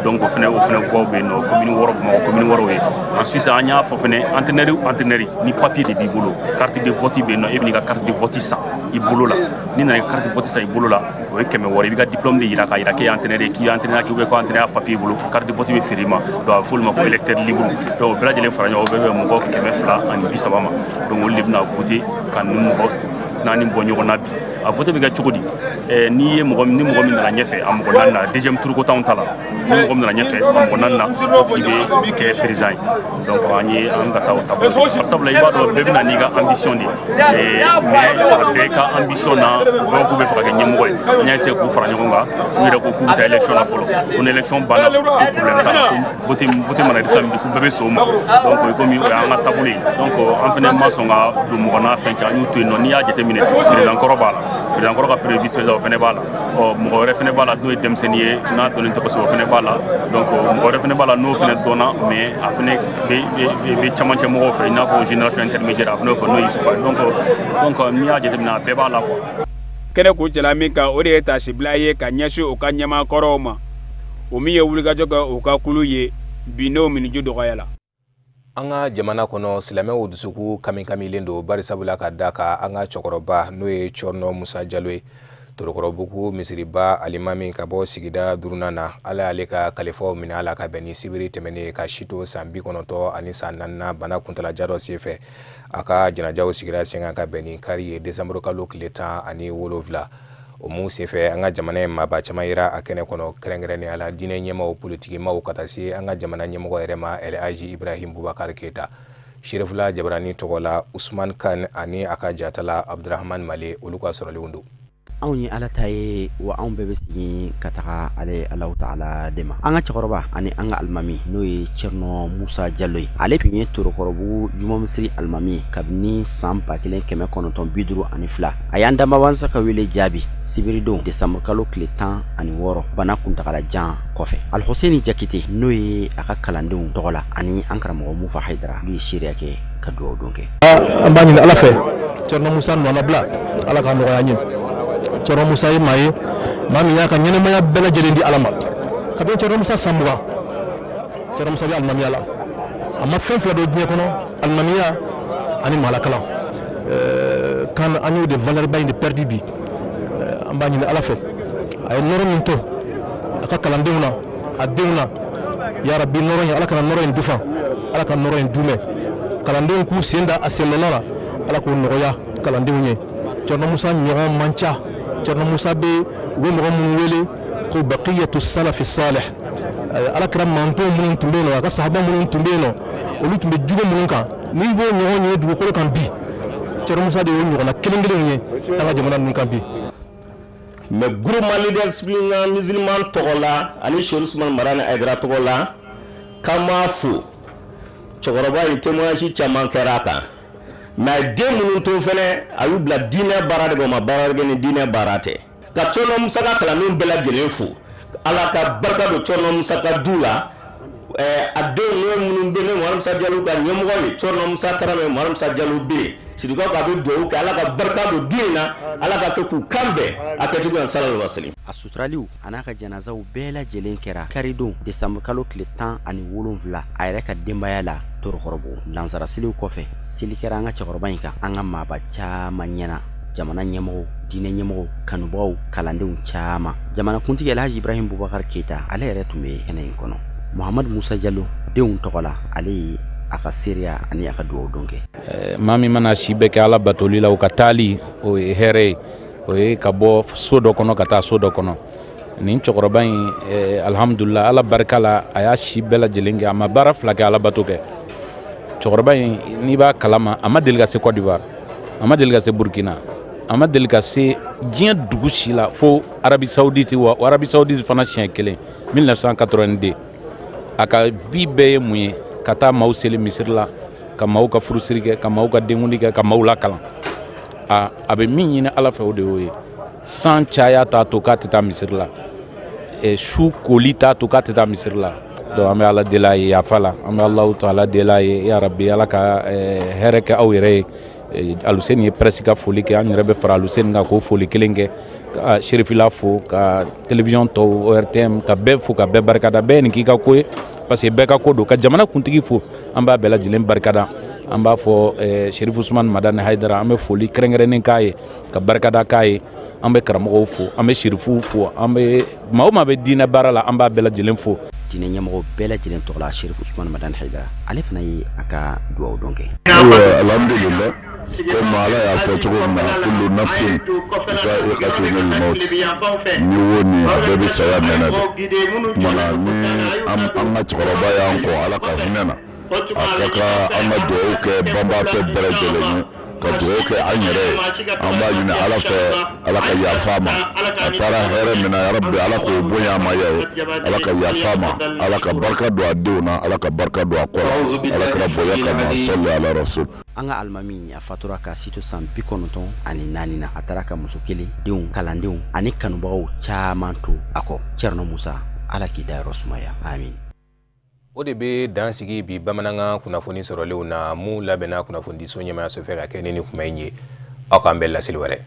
Donc o fana voix bɛ yen nɔ, commune 6, Bamakɔ commune 6 ye. Ensuite an y'a fɔ fana, entraîneur ni papier de b'i bolo, carte de vote bɛ yen nɔ, e bɛ n'i ka carte de vote san i bolo la. N'i nana i ka carte de vote san i bolo la, o ye 600, i b'i ka diplôme de yira k'a yira k'e ye entraîneur ye, k'i ye entraîneur kɛ ou bien ko entraîneur papier bolo, carte de vote bɛ feere i ma. Donc a bɛ fɔ olu ma ko électeur libre. Donc o bɛɛ lajɛlen fara ɲɔgɔn kan, o bɛɛ bɛ mɔgɔ 230 ma. Donc olu de bɛna voter ka nin mɔgɔ 4 bɔ ɲɔgɔn na bi. A vote bɛ kɛ cogo di? N'i ye mɔgɔ ni mɔgɔ min nana ɲɛfɛ a mɔgɔ 4 na, deuxième tour ko t'anw ta la, ni mɔgɔ min nana ɲɛfɛ a mɔgɔ 4 na, o tigi bɛ kɛ président ye. Donc an ye an ka taa o taabolo la, sabula i b'a dɔn bɛɛ bɛ na n'i ka ambition de ye, mais a bɛɛ ka ambition na, dɔw k'u bɛ fɛ ka kɛ ɲɛmɔgɔ ye. An y'a essayer k'u fara ɲɔgɔn kan, u yɛrɛ ko k'u bɛ taa élection na fɔlɔ, ko ni élection banna ko problème t'a la, ko vote mana di samedi k'u bɛɛ bɛ sɔn o ma. Donc komi o y'an ka taabolo ye, donc an fana ma sɔn ka don mɔgɔ n'a fɛn cɛ, an y'u to yen nɔ. N'i y'a jateminɛ, président kɔrɔ b'a la, président kɔrɔ ka premier vice président o fana b'a la, ɔ mɔgɔ wɛrɛ fana b'a la n'o ye denmisɛnnin ye n'a dɔnnen tɛ kosɛbɛ, o fana b'a la. Donc mɔgɔ wɛrɛ fana b'a la n'o fana dɔnna, mais a fana bɛ camancɛ mɔgɔw fɛ, i n'a fɔ génération intermédiaire, a fana bɛ fɔ n'o ye Yusufa ye. Donc n'i y'a jateminɛ, a bɛɛ b'a la quoi. Kɛnɛ kuncɛla min kan, o de ye tasibila ye ka ɲɛsin u ka ɲɛmaakɔrɔw ma, o min ye wulikajɔ kɛ u ka kulu ye bi n'o miniju dɔgɔya la. An ka jamana kɔnɔ, silamɛw dusukun kamikamilen don barisabula ka da kan an ka cɛkɔrɔba n'o ye Cɔrɔnɔ Musa Jalo ye, Torokɔrɔbugu misiriba alimami ka bɔ sigida 5nan na, Ala y'ale ka kalifaw minɛ a la ka bɛn ni sibiri tɛmɛnen ka si to san 94 bana kuntalajan dɔ senfɛ. A ka janajaw sigira sen kan ka bɛn ni kari ye desanburu kalo tile 17. O mun senfɛ, an ka jamana ye maaba caman yira a kɛnɛ kɔnɔ, kɛrɛnkɛrɛnnenya la diinɛ ɲɛmaaw, politikimaw, ka taa se an ka jamana ɲɛmɔgɔ yɛrɛ ma, El Hadji Ibrahim Boubacar Keita. Serifula Jabarani tɔgɔ la, Usman Kan ani a ka jatala Abdurahman Male, olu ka sɔrɔlenw don. Anw ye Ala ta ye, wa anw bɛɛ bɛ segin ka taga ale Alahu Taala de ma. An ka cɛkɔrɔba ani an ka alimami n'o ye Cɛrɔnɔ Musa Jalo ye, ale tun ye Torokɔrɔbugu Juma misiri alimami ye kabini san 1952. A y'an danbabansa ka wele jaabi sibiridon desanburu kalo tile 16 bana kuntagalajan kɔfɛ. Alihuseni Jakite n'o ye a ka kalandenw tɔgɔ la ani an karamɔgɔ Mufa Hayidara, olu ye seereya kɛ ka dugawu don kɛ. An b'a ɲini Ala fɛ, Cɛrɔnɔ Musa nɔnabila, Ala k'a nɔgɔya an ye. Cɛrɔnɔ Musa ye maa ye, maa min y'a ka ɲɛnamaya bɛɛ lajɛlen di Ala ma. Kabini Cɛrɔnɔ Musa san 20, Cɛrɔnɔ Musa bɛ alimamiya la. A ma fɛn fila don diɲɛ kɔnɔ, alimamiya ani maalakalan. Kan an y'o de valeur ba in de perdu bi. An b'a ɲini Ala fɛ, a ye nɔrɔ min to a ka kalandenw na, a denw na, yarabi nɔrɔ in, Ala kana nɔrɔ in dufa, Ala ka nɔrɔ in dumɛ. Kalandenw k'u sen da a sen nɔ la, Ala k'o nɔgɔya kalandenw ye. Cɛrɔnɔ Musa ɲɔgɔn man ca. Cɛrɔnɔ Musa bɛ u bɛ mɔgɔ minnu wele ko baqiyatu salafi salih, Ala kɛra manton minnu tun bɛ yen nɔ, a ka sahaba minnu tun bɛ yen nɔ, olu tun bɛ jugu minnu kan, n'i b'o ɲɔgɔn ye dugukolo kan bi, Cɛrɔnɔ Musa de y'o ɲɔgɔnna kelen kelenw ye an ka jamana ninnu kan bi. Mais groupement leadership musulman tɔgɔ la ani Chérif Ousmane Madani Haïdara tɔgɔ la, k'an b'a fo. Cɛkɔrɔba in, témoignage caman kɛra a kan, mais den minnu to fɛnɛ, a y'u bila diinɛ baara de kɛ, o ma baara kɛ ni diinɛ baara tɛ. Ka Cɔrɔnɔ Musa ka kalandenw bɛɛ lajɛlen fo, Ala ka barika don Cɔrɔnɔ Musa ka du la. A denw n'o minnu bɛ ne Muhamadu Musa Jalo ka ɲɛmɔgɔ ye, Cɔrɔnɔ Musa Tarawele, Muhamadu Musa Jalo bɛ yen, Sidikaw ka bɛ dugawu kɛ, Ala ka barika don du in na, Ala ka to k'u kan bɛn a kɛcogo la, sallallahu alaihi wa sallam. A suturaliw a n'a ka janazaw bɛɛ lajɛlen kɛra karidon desanburu kalo tile 17 a yɛrɛ ka denbaya la Torokɔrɔbugu. Lansara seliw kɔfɛ, seli kɛra an ka cɛkɔrɔba in kan an ka maaba caman ɲɛna, jamana ɲɛmɔgɔw, diinɛ ɲɛmɔgɔw, kanubagaw, kalandenw caman. Jamanakuntigi Alhaji Ibrahim Boubacar Keita, ale yɛrɛ tun bɛ kɛnɛ in kɔnɔ. Muhamadu Musa Jalo denw tɔgɔ la, ale ye a ka seereya ani a ka dugawu don kɛ. Maa min mana si bɛɛ kɛ Ala batoli la, o ka taali o ye hɛrɛ ye, o ye ka bɔ so dɔ kɔnɔ ka taa so dɔ kɔnɔ. Nin cɛkɔrɔba in, alhamdulillah, Ala barika la, a y'a si bɛɛ lajɛlen kɛ, a ma baara fila kɛ, Ala bato kɛ. Cɛkɔrɔba in, n'i b'a kalama, a ma deli ka se Côte d'Ivoire, a ma deli ka se Burkina, a ma deli ka se diɲɛ dugu si la fo Arabie Saoudite, wa Arabie Saoudite fana siɲɛ kelen 1982. A ka vie bɛɛ ye mun ye? Ka taa maaw seli misiri la, ka maaw ka furusiri kɛ, ka maaw ka denkundi kɛ, ka maaw lakalan. A bɛ min ɲini Ala fɛ, o de y'o ye. San caya t'a to k'a tɛ taa misiri la, su koli t'a to k'a tɛ taa misiri la. Donc an bɛ Ala deli a ye yafa la, an bɛ Alahu Taala deli a ye, ya Rabi, Ala ka hɛrɛ kɛ aw yɛrɛ ye. Aluseni ye presse ka foli kɛ, an yɛrɛ bɛ fara Aluseni kan k'o foli kelen kɛ, ka Serifila fo, ka télévision tɔw, ORTM, ka bɛɛ fo, ka bɛɛ barikada. Bɛɛ ye nin k'i ka ko ye, parce que bɛɛ ka ko don. Ka jamana kuntigi fo, an b'a bɛɛ lajɛlen barikada. An b'a fɔ Chérif Ousmane Madani Haïdara, an bɛ foli kɛrɛnkɛrɛnnen k'a ye, ka barikada k'a ye. An bɛ karamɔgɔw fo, an bɛ sirifuw fo, an bɛ maa o maa bɛ diinɛ baara la, an b'a bɛɛ lajɛlen fo. Diinɛ ɲɛmɔgɔ bɛɛ lajɛlen tɔgɔ la, Chérif Ousmane Madani Haïdara, ale fana ye a ka dugawu don kɛ. Ayiwa, alhamdulillah. Komi Ala y'a fɔ cogo min na, kullu nafsin za'iqatul maut, ni wo ni a bɛɛ bɛ saya nɛnɛ de. Kumana ni an ka cɛkɔrɔba y'an kɔ, Ala ka hinɛ na, a ka kan an ka dugawu kɛ banbaatɔ bɛɛ lajɛlen ye, ka dugawu kɛ an yɛrɛ ye. An b'a ɲini Ala fɛ, Ala ka yafa a ma. A taara hɛrɛ min na, yarabi Ala k'o bonya a ma ya ye. Ala ka yafa a ma, Ala ka barika don a denw na, Ala ka barika don a kɔ la, Ala kɛra bonya kama, sɔli ala rasul. An ka alimami a fatura ka si to san 94 na. A taara ka muso kelen, denw, kalandenw ani kanubagaw caman to a kɔ. Cɛrno Musa, Ala k'i dayɔrɔ sumaya, amin. O de bɛ dan sigi bi bamanankan kunnafoni sɔrɔlenw na, mun labɛnna kunnafonidiso ɲɛmayaso fɛ ka kɛ ni nin kuma in ye. Aw k'an bɛn laseli wɛrɛ.